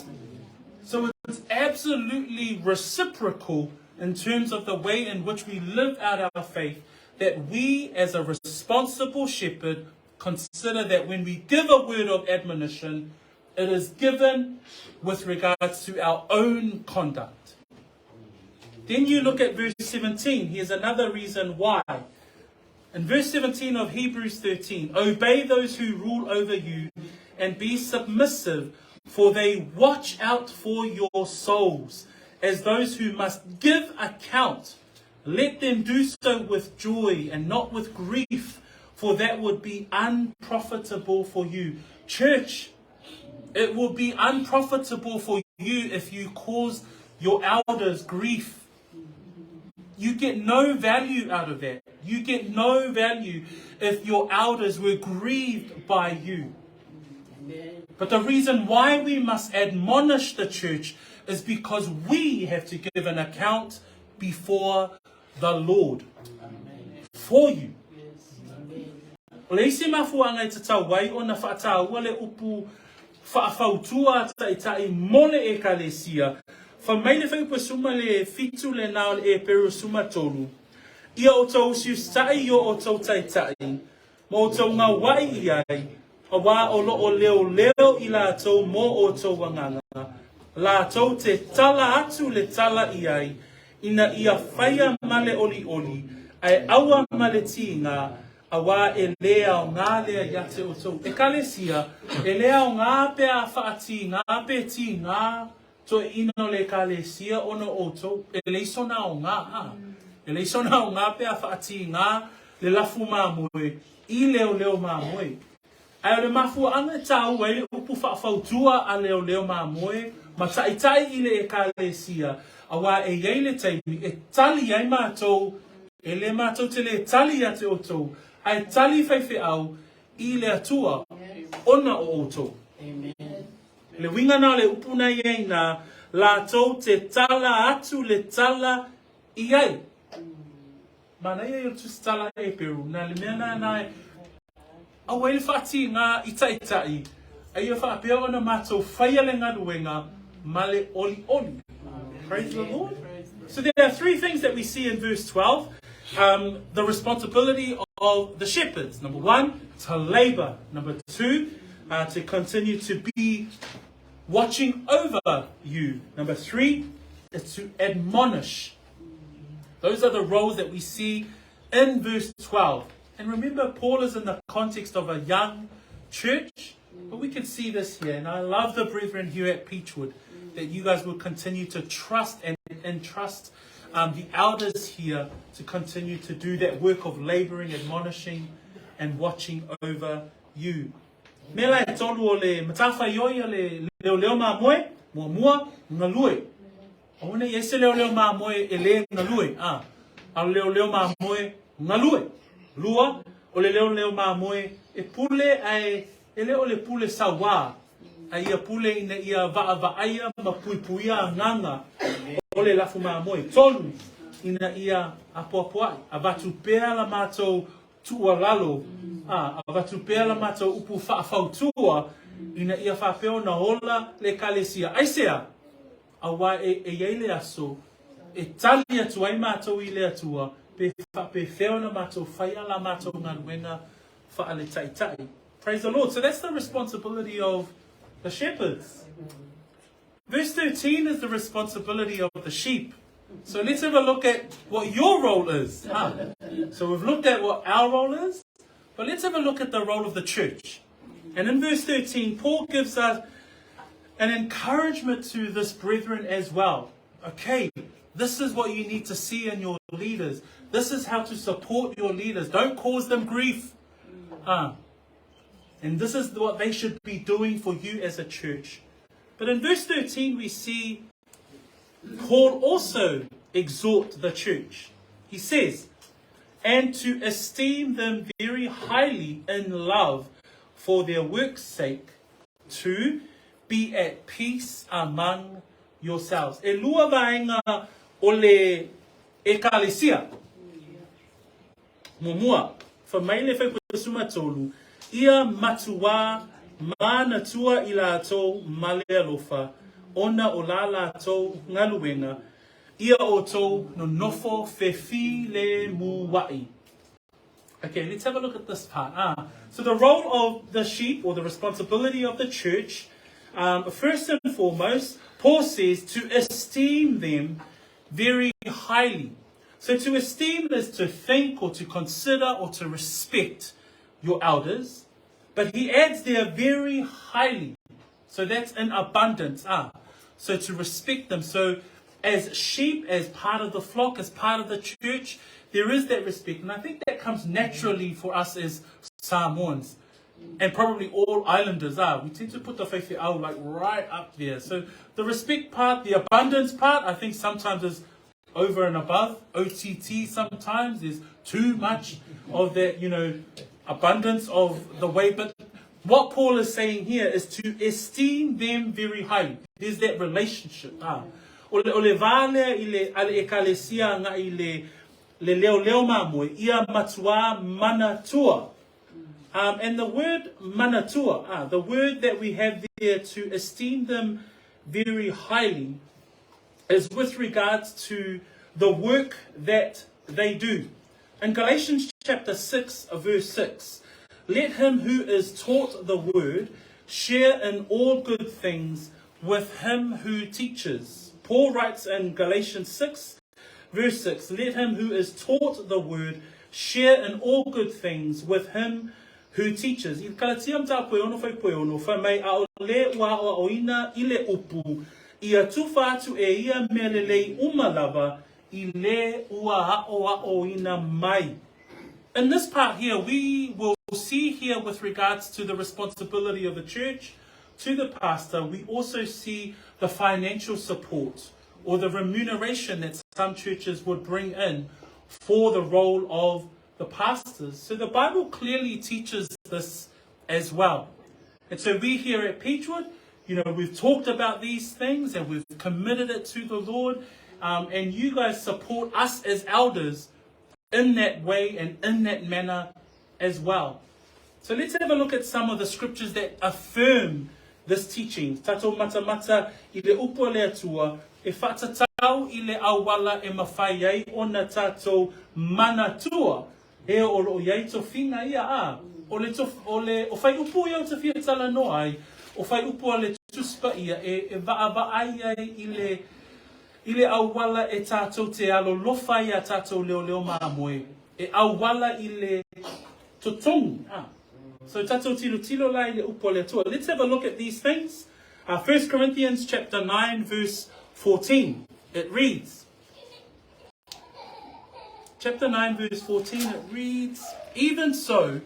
So it's absolutely reciprocal in terms of the way in which we live out our faith that we, as a responsible shepherd, consider that when we give a word of admonition, it is given with regards to our own conduct. Then you look at verse 17. Here's another reason why. In verse 17 of Hebrews 13, obey those who rule over you and be submissive, for they watch out for your souls as those who must give account. Let them do so with joy and not with grief, for that would be unprofitable for you. Church, it will be unprofitable for you if you cause your elders grief. You get no value out of that. You get no value if your elders were grieved by you. But the reason why we must admonish the church is because we have to give an account before the Lord for you. O le isi mafuaʻaga e tatau ai ona faʻatāua le upu faʻafautua a taʻitaʻi mo le ʻEkalesia, fa mai le Faiupu e suma le 7 lenā o le ʻEperu e suma 3, Ia ʻoutou usiusitaʻi i o ʻoutou taitaʻi, ma ʻoutou gauaʻi i ai, auā o loʻo leoleo i lātou mo ʻoutou agaga, lātou te tala atu le tala i ai, ina ia faia ma le ʻoliʻoli, ae aua ma le tīgā, auā e lē aogā lea iā te ʻoutou ʻEkalesia, e lē aogā pe a faʻatīgā pe tīgā Toeʻina o le ʻEkalesia ona o ʻoutou, e leai sona aogā, a e leai sona aogā pe a faʻatīgā le lafu mamoe i leoleo mamoe. Ae o le mafuaʻaga e tāua ai le upu faʻafautua a leoleo mamoe ma taʻitaʻi i le ʻEkalesia, auā e iai le taimi e tali ai mātou, e lē mātou te lē tali iā te ʻoutou, ae tali faifeʻau i le Atua ona o ʻoutou. Le uiga na o le upu na iai na, latou te tala atu le tala i ai. Manaia ia o le tusitala e Peru, na le mea na na e aua ai le faatiga i taʻitaʻi, a ia faapea ona matou faia le galuega ma le olioli. Praise the Lord. So there are three things that we see in verse 12. The responsibility of the shepherds. Number one, to labor. Number two, to continue to be watching over you. Number three is to admonish. Those are the roles that we see in verse 12. And remember, Paul is in the context of a young church, but we can see this here. And I love the brethren here at Peachwood, that you guys will continue to trust and entrust um, the elders here to continue to do that work of laboring, admonishing, and watching over you. Mea la e tolu o le matafaioi a le leoleo mamoe, muamua, galue. Aua ne i ai se leoleo mamoe e lē galue, a, a o le leoleo mamoe, galue. Lua, o le leoleo mamoe e pule ae e le o le pule sauā, a ia pule ina ia vaavaaia ma puipuia agaga o le lafu mamoe. Tolu, ina ia apoapoaʻi, avatu pea la matou tuualalo, a, avatu pea la matou upu faafautua ina ia faapea ona ola le Ekalesia. Aisea? Auā e, e i ai le aso e tali atu ai mātou i le Atua pe faapefea ona mātou whaia la mātou galuega faaletaitai. Praise the Lord. So that's the responsibility of the shepherds. Verse 13 is the responsibility of the sheep. So let's have a look at what your role is. Huh? So we've looked at what our role is, but let's have a look at the role of the church. And in verse 13, Paul gives us an encouragement to this brethren as well. Okay, this is what you need to see in your leaders. This is how to support your leaders. Don't cause them grief. And this is what they should be doing for you as a church. But in verse 13, we see Paul also exhort the church. He says, and to esteem them very highly in love for their work's sake, to be at peace among yourselves. E lua vaega o le ekalesia. Muamua, fai mai le Faipusuma-tolu, ia matuā manatua i latou ma le alofa, ona o la latou galuega, ia outou nonofo fefilemuaʻi. Okay, let's have a look at this part. Ah, so the role of the sheep or the responsibility of the church, um, first and foremost, Paul says to esteem them very highly. So to esteem is to think or to consider or to respect your elders. But he adds there very highly. So that's in abundance. Ah. So to respect them. So as sheep, as part of the flock, as part of the church, there is that respect. And I think that comes naturally for us as Samoans. And probably all islanders are. We tend to put the faifeau like right up there. So the respect part, the abundance part, I think sometimes is over and above. OTT sometimes is too much of that, you know, abundance of the way. But what Paul is saying here is to esteem them very highly. There's that relationship. Ah. O le, o le vā lea i le, a le ekalesia nga i le, le leoleo mamoe, ia matuā manatua. Um, and the word manatua, ah, the word that we have there to esteem them very highly, is with regards to the work that they do. In Galatians chapter 6, verse 6, let him who is taught the word share in all good things with him who teaches. Paul writes in Galatians 6, verse 6, let him who is taught the word share in all good things with him who teaches. I Kalatia matapu e ono faipu e ono, fai mai a o le ua aʻoaʻoina i le upu, ia tufa atu e ia mea lelei uma lava i le ua aʻoaʻoina mai. In this part here, we will see here with regards to the responsibility of the church to the pastor, we also see the financial support or the remuneration that some churches would bring in for the role of the pastors. So the Bible clearly teaches this as well. And so we here at Peachwood, you know, we've talked about these things and we've committed it to the Lord. Um, and you guys support us as elders in that way and in that manner as well. So let's have a look at some of the scriptures that affirm this teaching. Tatou matamata i le upu a le Atua e faatatau i le auala e mafai ai ona tatou manatua e o loo i ai tofiga ia a o le tof, o le o whaiupu ia o te fia talanoa ai o whaiupu a le Tusi Paia e e vaavaai ai i le i le auala e tatou te alolofa ai a tatou leoleo mamoe e auala i le totogi. Ah. So tatou tilotilo la i le upu a le Atua. Let's have a look at these things. Uh, 1 Corinthians chapter 9 verse 14. It reads, Chapter 9, verse 14, it reads, Even so,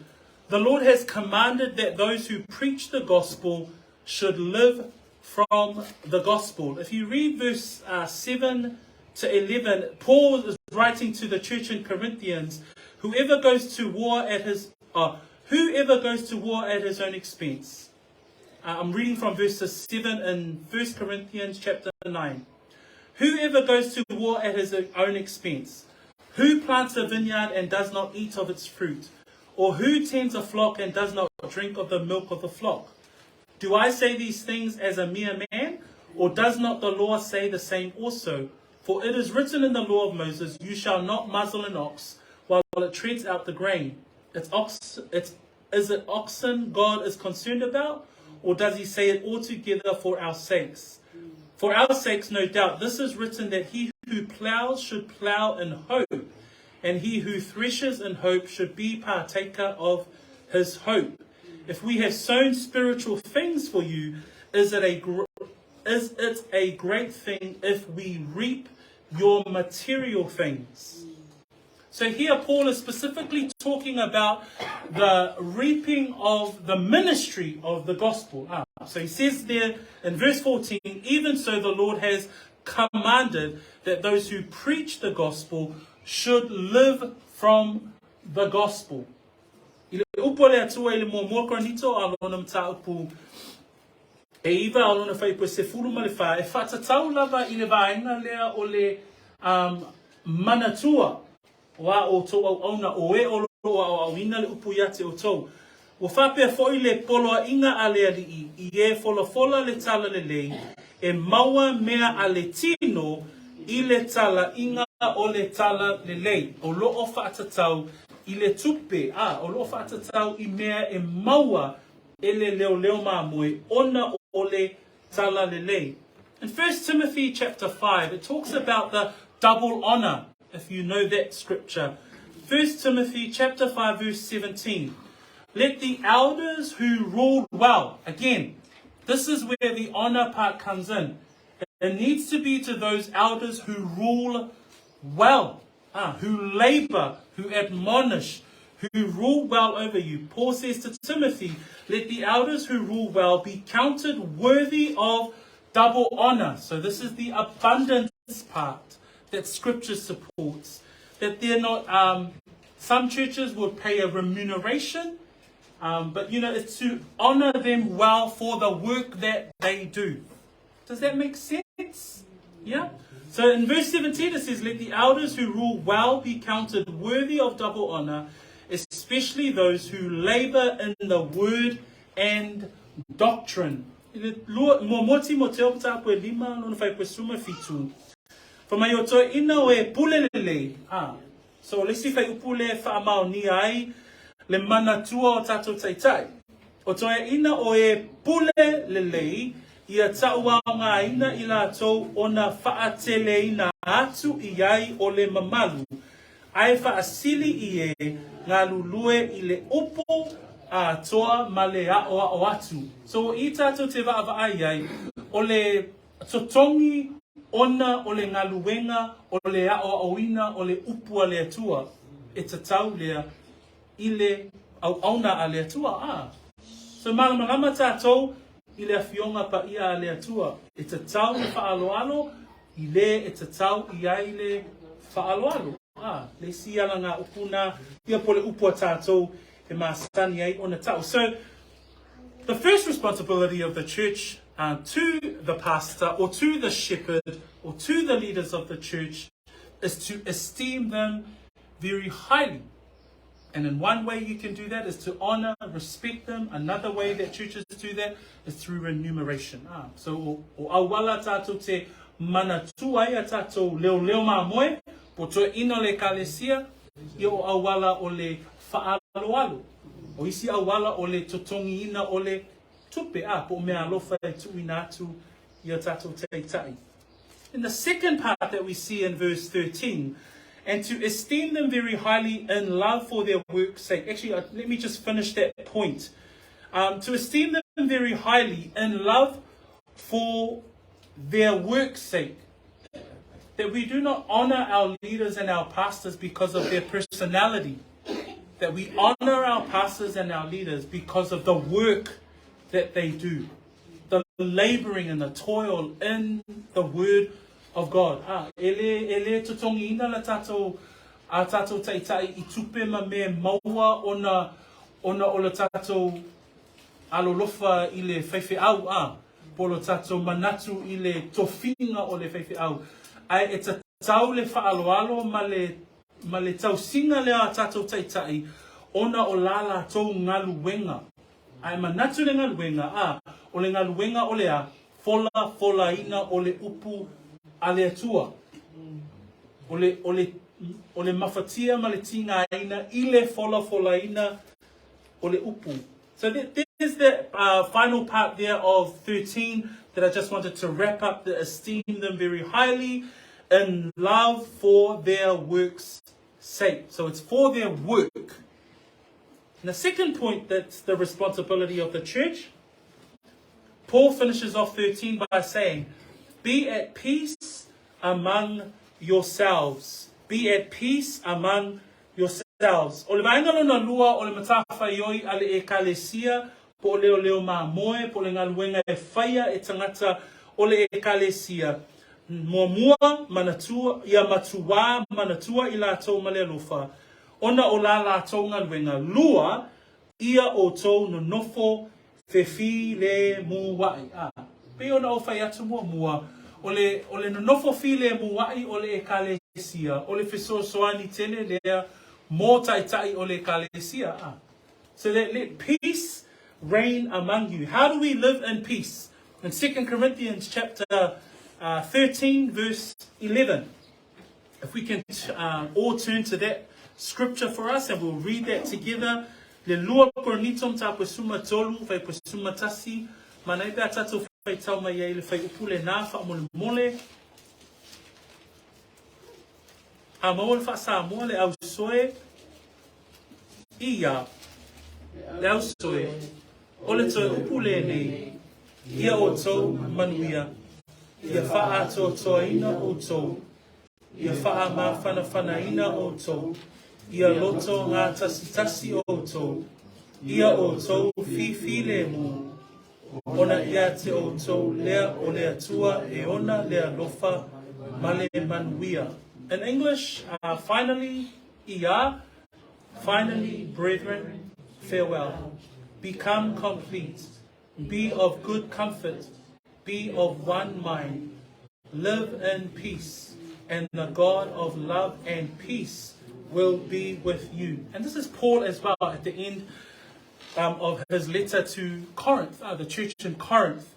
the Lord has commanded that those who preach the gospel should live from the gospel. If you read verse uh, 7 to 11, Paul is writing to the church in Corinthians, whoever goes to war at his uh, whoever goes to war at his own expense. Uh, I'm reading from verses 7 in 1 Corinthians chapter 9. Whoever goes to war at his own expense, who plants a vineyard and does not eat of its fruit, or who tends a flock and does not drink of the milk of the flock? Do I say these things as a mere man, or does not the law say the same also? For it is written in the law of Moses, You shall not muzzle an ox while it treads out the grain. It's ox, it's, is it oxen God is concerned about, or does he say it altogether for our sakes? For our sakes, no doubt, this is written that he who plows should plow in hope, and he who threshes in hope should be partaker of his hope. If we have sown spiritual things for you, is it a is it a great thing if we reap your material things? So here Paul is specifically talking about the reaping of the ministry of the gospel. Ah, so he says there in verse 14, even so the Lord has commanded that those who preach the gospel should live from the gospel. I le upu a le Atua i le muamua Korinito a lona mataupu e iva a lona fuaiupu e sefulu ma le fa, e faatatau lava i le vaega lea o le um, manatua o a outou auauna o e o lo o aoaoina le upu ia te outou. Ua faapea foi le poloaiga a le Alii i e folafola le talalelei e maua mea a le tino i le talaiga o le talalelei o lo o faatatau i le tupe, a, o lo o faatatau i mea e maua e le leoleo mamoe ona o le talalelei. In 1 Timothy chapter 5, it talks about the double honor, if you know that scripture. 1 Timothy chapter 5 verse 17. Let the elders who rule well, again, this is where the honor part comes in. It needs to be to those elders who rule well, ah, who labor, who admonish, who rule well over you. Paul says to Timothy, Let the elders who rule well be counted worthy of double honor. So this is the abundance part that scripture supports. That they're not, um, some churches would pay a remuneration, um, but you know, it's to honor them well for the work that they do. Does that make sense? Yeah? So in verse 17 it says, Let the elders who rule well be counted worthy of double honor, especially those who labor in the word and doctrine. I le lua, muamua Timoteo mataupu e lima, lona fuaiupu e sefulu ma fitu. Fai mai o toeaiina o e pule lelei. Ah. So o le isi fuaiupu lea e faamaonia ai le manatua o tatou taitai. O toeaiina o e pule lelei ia tauaogaina i latou ona faateleina atu i ai o le mamalu, ae faasili i e galulue i le upu atoa ma le aʻoaʻo atu. So o i tatou te vaavaai ai, o le totogi ona o le galuega o le aʻoaʻoina o le upu a le Atua, e tatau lea i le auauna a le Atua, a. So malamalama tatou i le Afioga Paia a le Atua, e tatau le faaaloalo i le e tatau i ai le faaaloalo, a. Le isi ala nga upu na, ia po le upu a tatou e masani ai ona tau. So, the first responsibility of the church uh, to the pastor or to the shepherd or to the leaders of the church is to esteem them very highly. And in one way you can do that is to honor, respect them. Another way that churches do that is through remuneration. Ah, so o, o auala tātou te manatua ai a tātou leoleo mamoe, po toeaiina o le ekalesia, ia o auala o le faaaloalo. O isi auala o le totogiina o le tupe, ah, po o mea alofa e tuuina atu i a tātou taitai. In the second part that we see in verse 13, and to esteem them very highly in love for their work's sake. Actually, uh, let me just finish that point. Um, to esteem them very highly in love for their work's sake. That we do not honor our leaders and our pastors because of their personality. That we honor our pastors and our leaders because of the work that they do. The laboring and the toil in the word of God. Ah, e le, e le totogiina le tatou, a tatou ta'ita'i i tupe ma mea maua ona, ona o le tatou alolofa i le faifeau, a, po o le tatou manatu i le tofiga o le faifeau, ae e tatau le faaaloalo ma le, ma le tausiga lea a tatou ta'ita'i ona o la latou galuega. Ae manatu le galuega, a, o le galuega o le a? Folafolaina o le upu a le Atua. O le, o le, o le mafatia ma le tigaina i le folafolaina o le upu. So there's the final part there of 13 that I just wanted to wrap up the esteem them very highly in love for their work's sake. So it's for their work. And the second point that's the responsibility of the church, Paul finishes off 13 by saying, Be at peace among yourselves. Be at peace among yourselves. O le vaega lona lua o le matafaioi a le Ekalesia, po o leoleo mamoe, po o le galuega e faia e tagata o le Ekalesia, muamua, manatua, ia matuā manatua i latou ma le alofa, ona o la latou galuega, lua, ia outou nonofo fefilemua'i. A, pei ona ou fai atu muamua, o le, o le nonofo filemua'i o le Ekalesia, o le fesoasoani tele lea mo Taitai o le Ekalesia. A. So that let peace reign among you. How do we live in peace? In 2 Corinthians chapter 13 verse 11. If we can all turn to that scripture for us and we'll read that together. Le lua Korinito mataupu e 13, fuaiupu e 11, manaia pe a tatou faitau mai ai le fuaiupu lenā faamolemole. A maua le faa-Samoa le ausoe ia le ausoe o le toe upu lenei ia outou manuia, ia faaatoatoaina outou, ia faamafanafanaina outou, ia loto gatasitasi outou, ia outou fifilemu, ona ia te outou lea o le Atua e ona le alofa ma le manuia. In English, finally, ia, finally, brethren, farewell. Become complete. Be of good comfort. Be of one mind. Live in peace. And the God of love and peace will be with you. And this is Paul as well at the end of his letter to Corinth, the church in Corinth.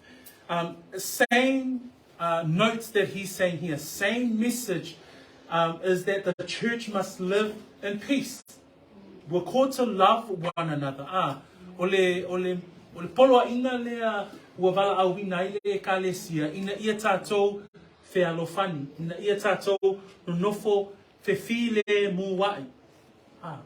Same notes that he's saying here, same message is that the church must live in peace. We're called to love one another. Ah, o le, o le, o le poloaiga lea ua valaauina ai le Ekalesia ina ia tatou fealofani, ina ia tatou nonofo fefilemua'i. Ah,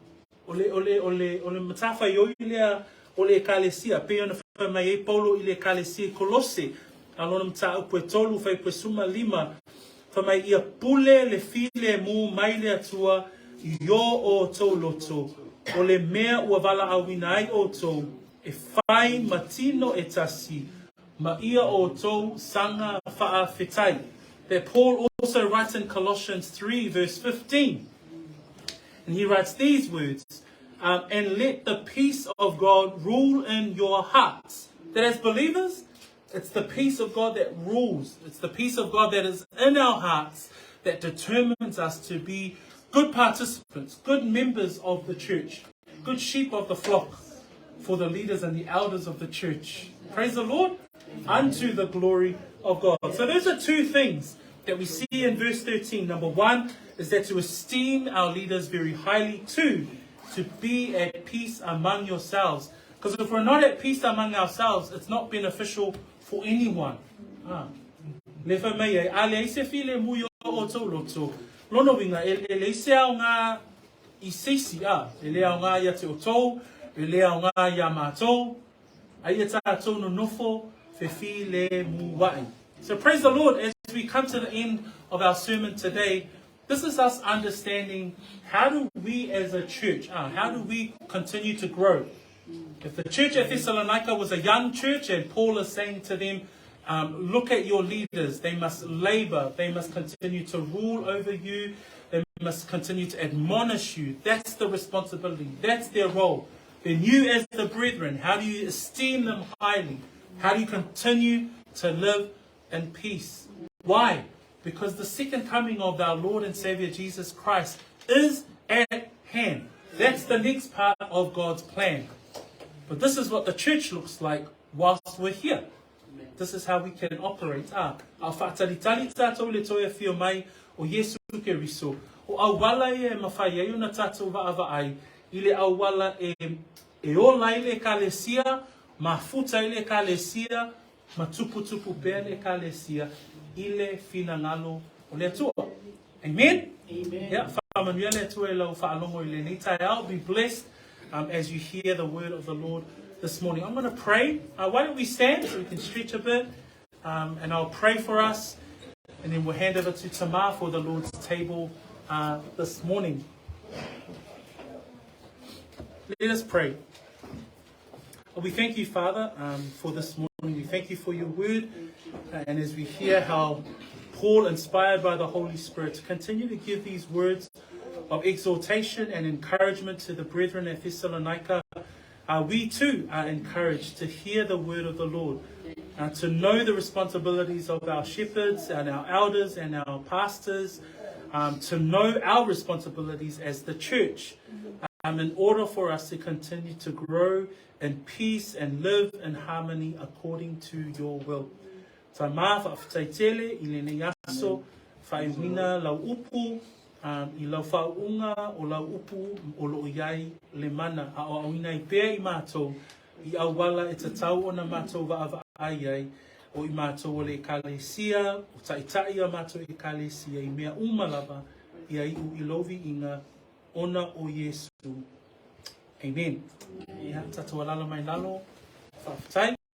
o le, o le, o le, o le matafaioi lea o le Ekalesia, pei ona fai mai ai Paulo i le Ekalesia i Kolose, a lona mataupu e tolu, fuaiupu e 15, fai mai ia pule le filemu mai le Atua i o outou loto, o le mea ua valaauina ai outou, e fai ma tino e tasi, ma ia outou saga faafetai. That Paul also writes in Colossians 3 verse 15. And he writes these words, and let the peace of God rule in your hearts. That as believers, it's the peace of God that rules. It's the peace of God that is in our hearts that determines us to be good participants, good members of the church, good sheep of the flock for the leaders and the elders of the church. Praise the Lord. Unto the glory of God. So those are two things that we see in verse 13. Number one is that to esteem our leaders very highly. Two, to be at peace among yourselves. Because if we're not at peace among ourselves, it's not beneficial for anyone. Ah. Le fai mai ai, a leai se filemu i o outou loto. Lona uiga, e, e leai se aoga i se isi, a, e le aoga ia te outou, e le aoga iā matou, a ia tatou nonofo fefilemua'i. So praise the Lord as we come to the end of our sermon today, this is us understanding how do we as a church, how do we continue to grow? If the church at Thessalonica was a young church and Paul is saying to them, look at your leaders, they must labor, they must continue to rule over you, they must continue to admonish you. That's the responsibility, that's their role. Then you as the brethren, how do you esteem them highly? How do you continue to live in peace? Why? Because the second coming of our Lord and Savior Jesus Christ is at hand. That's the next part of God's plan. But this is what the church looks like whilst we're here. This is how we can operate. A, a whaatalitali tātou le toe whio mai o Yesu Keriso. O auala ia e mawhai ai ona tātou vaavaai i le auala e, e ola i le ekalesia, mafuta i le ekalesia, ma tuputupu pea le ekalesia i le finagalo o le Atua. Amen? Amen. Yeah, whaamanuia le Atua i lau whaalongo i lenei taeao. Be blessed as you hear the word of the Lord this morning. I'm going to pray. Why don't we stand so we can stretch a bit? And I'll pray for us. And then we'll hand over to Tamar for the Lord's table this morning. Let us pray. We thank you, Father, for this morning. We thank you for your word. And as we hear how Paul, inspired by the Holy Spirit, to continue to give these words of exhortation and encouragement to the brethren at Thessalonica, we too are encouraged to hear the word of the Lord, to know the responsibilities of our shepherds and our elders and our pastors, to know our responsibilities as the church, in order for us to continue to grow in peace and live in harmony according to your will. Tama whaafetai i lenei aso, whaaiuina lau upu, i lau whaunga o lau upu o lo iai le mana a o auina i pea i mātou i auala e tatau ona mātou vaavaai ai o i mātou o le ekalesia, o taitai a mātou ekalesia i mea uma lava ia iu i lovi inga ona o Iesu. Amen. Ia, tātou alala mai lalo.